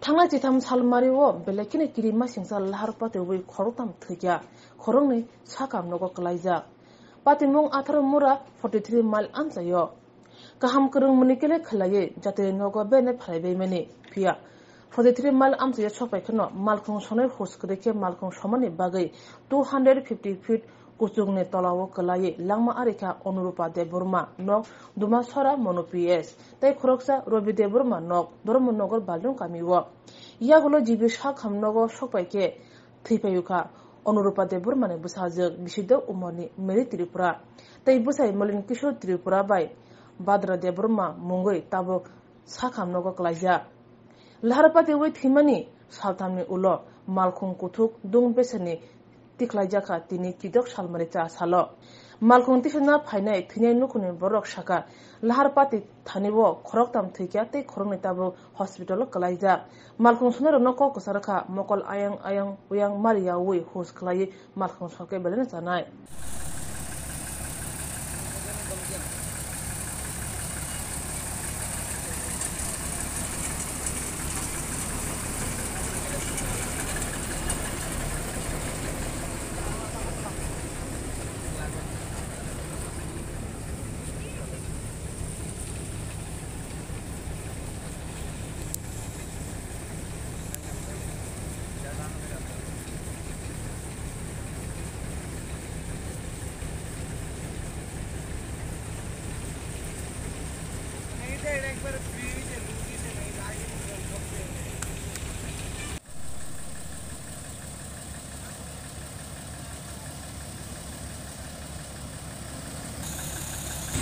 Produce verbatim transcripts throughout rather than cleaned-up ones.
Thangnai chitham salmari o belai kheno kirimasingcha lahar patiwi khoroktham thwikha, khoroknwi sakam nogo kwlaijak. Patimung atharo mura forty three mile amchaio. Kaham kwrwngmani kele khwlaiwi jatiri nogo bene phalaibaimani. Phiya forty three mile amchaio sokpai kheno malkhung sonai hus kwrwi khe malkhung somani bagwi two hundred fifty feet kuchukni tolao kwlaiwi langma arikha Onurupa Debbarma nok Dumasora Monu P S tei khoroksa Robi Debbarma nok Dharmanagar Baldung kamio. Yagulo G B sakham nogo sokpai khe thwiphaiukha Onurupa Debbarmani bwsajwk bisido umorni Mary Tripura tei bwsai Molin Kishore Tripura bai Badra Debbarma mungwi tabuk sakham nogo kwlaijak. Lahar patiwi thwimani salthamni ulo malkhung kuthuk dung beserni tikhlaijakha tini kidok salmari cha salo. Malkhung tisana phainai thwinai nukhungni borok sakha, lahar pati thani o khoroktham thwikha tei khoroknwi tabuk hospital o kwlaijak. Malkhung sonairokno kok kwchar kha, mokol ayang ayang uyang mariyawi hus khlaiwi malkhung sokhe belai no chanai.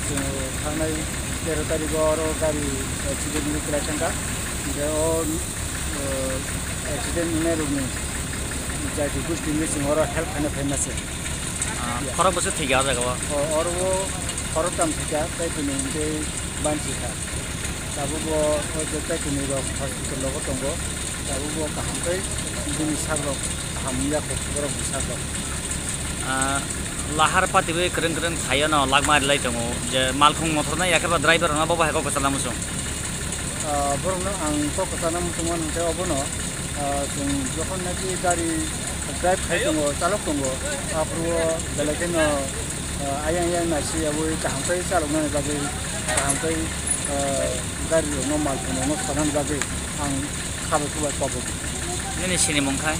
Chwng thangnai tero tarikh o oro gari accident wngwi kwlai thangkha. Hwnkhe o, o, accident wngnai rokni jati gosti hinwi chwng oro help khaina phaima se. Ah, khorok bwswk thwikha o jaga o? O, oro o khoroktham thwikha, tei kwnwi hwnkhe banchi kha. Tabuk bo o je tei kwnwi rok hospital rogo tongo. Tabuk bo kaham khe bini sak rok kaham wngya kho, borok ni sak rok. Ah, lahar patiwi kwrwng kwrwng thaio no lakma rilai tongo. Je malkhung mothor no yakhe ba driver rok no bo bai kok kwchana muchung. Ah, borok no ang kok kwchana muchung mano hwnkhe obono, ah, chwng jokhon naki gari drive khai tongo, chalok tongo, aphuru o belai kheno, ah, ayang ayang naisi yaui kaham khe chaloknani bagwi, kaham khe, ah, gari rok no malkhung rok no sonani bagwi ang khabai khubai kobok. Nini sinimung khai?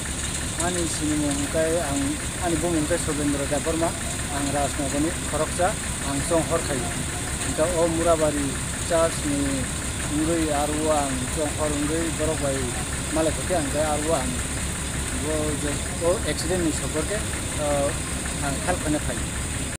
Ani sinimung hwnkhe ang, ani bumung hwnkhe Subendra Debbarma, ang Rajnagorni khoroksa, ang chonghor khaio. Hwnkhe o Murabari church ni wngwi aro ang chonghor wngwi borok bai malai khe hwnkhe aro ang bo je o accident ni sopor khe, ah, ang help khaina phaio.